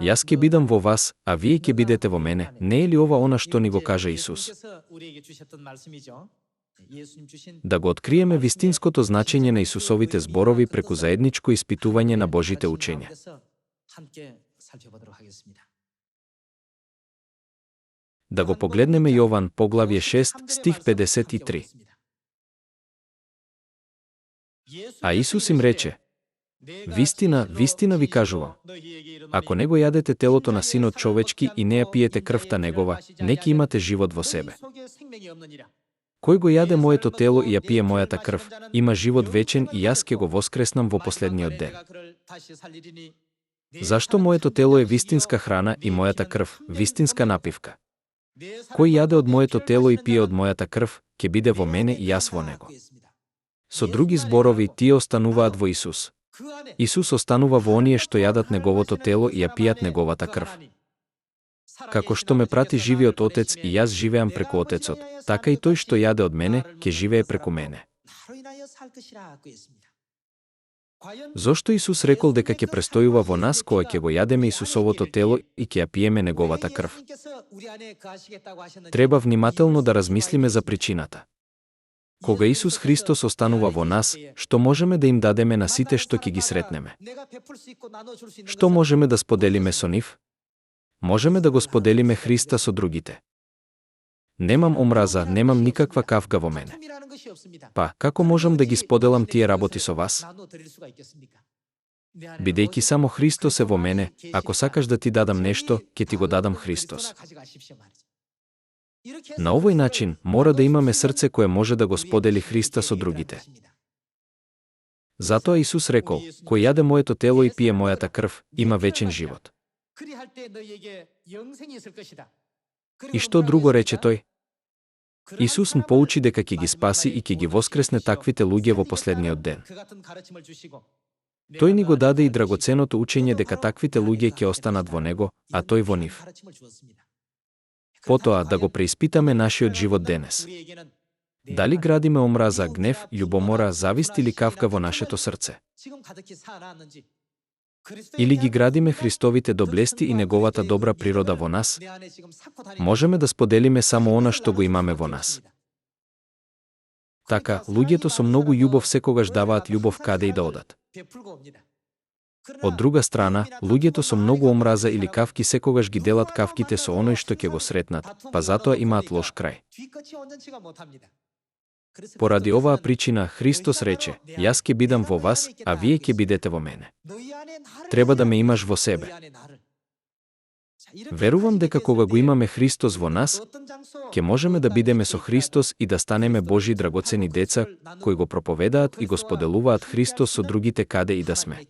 Јас ќе бидам во вас, а вие ќе бидете во мене. Не е ли ова она што ни го кажа Исус? Да го откриеме вистинското значење на Исусовите зборови преку заедничко испитување на Божите учења. Да го погледнеме Јован, поглавје 6, стих 53. А Исус им рече: Вистина, вистина ви кажувам, ако не го јадете телото на Синот човечки и не ја пиете крвта негова, не ќе имате живот во себе. Кој го јаде моето тело и ја пие мојата крв, има живот вечен и јас ќе го воскреснам во последниот ден. Зашто моето тело е вистинска храна и мојата крв, вистинска напивка? Кој јаде од моето тело и пие од мојата крв, ќе биде во мене и јас во него. Со други зборови, тие остануваат во Исус. Исус останува во оние што јадат неговото тело и ја пијат неговата крв. Како што ме прати живиот Отец и јас живеам преку Отецот, така и тој што јаде од мене, ќе живее преку мене. Зошто Исус рекол дека ќе престојува во нас кога ќе го јадеме Исусовото тело и ќе ја пиеме неговата крв? Треба внимателно да размислиме за причината. Кога Исус Христос останува во нас, што можеме да им дадеме на сите што ќе ги сретнеме? Што можеме да споделиме со нив? Можеме да го споделиме Христа со другите. Немам омраза, немам никаква кавга во мене. Па, како можам да ги споделам тие работи со вас? Бидејќи само Христос е во мене, ако сакаш да ти дадам нешто, ќе ти го дадам Христос. На овој начин, мора да имаме срце кое може да го сподели Христа со другите. Затоа Исус рекол: кој јаде моето тело и пие мојата крв, има вечен живот. И што друго рече тој? Исус му поучи дека ќе ги спаси и ќе ги воскресне таквите луѓе во последниот ден. Тој ни го даде и драгоценото учење дека таквите луѓе ќе останат во него, а тој во нив. Потоа да го преиспитаме нашиот живот денес. Дали градиме омраза, гнев, љубомора, завист или кавка во нашето срце? Или ги градиме Христовите доблести и неговата добра природа во нас? Можеме да споделиме само она што го имаме во нас. Така, луѓето со многу љубов секогаш даваат љубов каде и да одат. Од друга страна, луѓето со многу омраза или кавки секогаш ги делат кавките со оној што ќе го сретнат, па затоа имаат лош крај. Поради оваа причина Христос рече: јас ќе бидам во вас, а вие ќе бидете во мене. Треба да ме имаш во себе. Верувам дека кога го имаме Христос во нас, ќе можеме да бидеме со Христос и да станеме Божји драгоцени деца, кои го проповедаат и го споделуваат Христос со другите каде и да сме.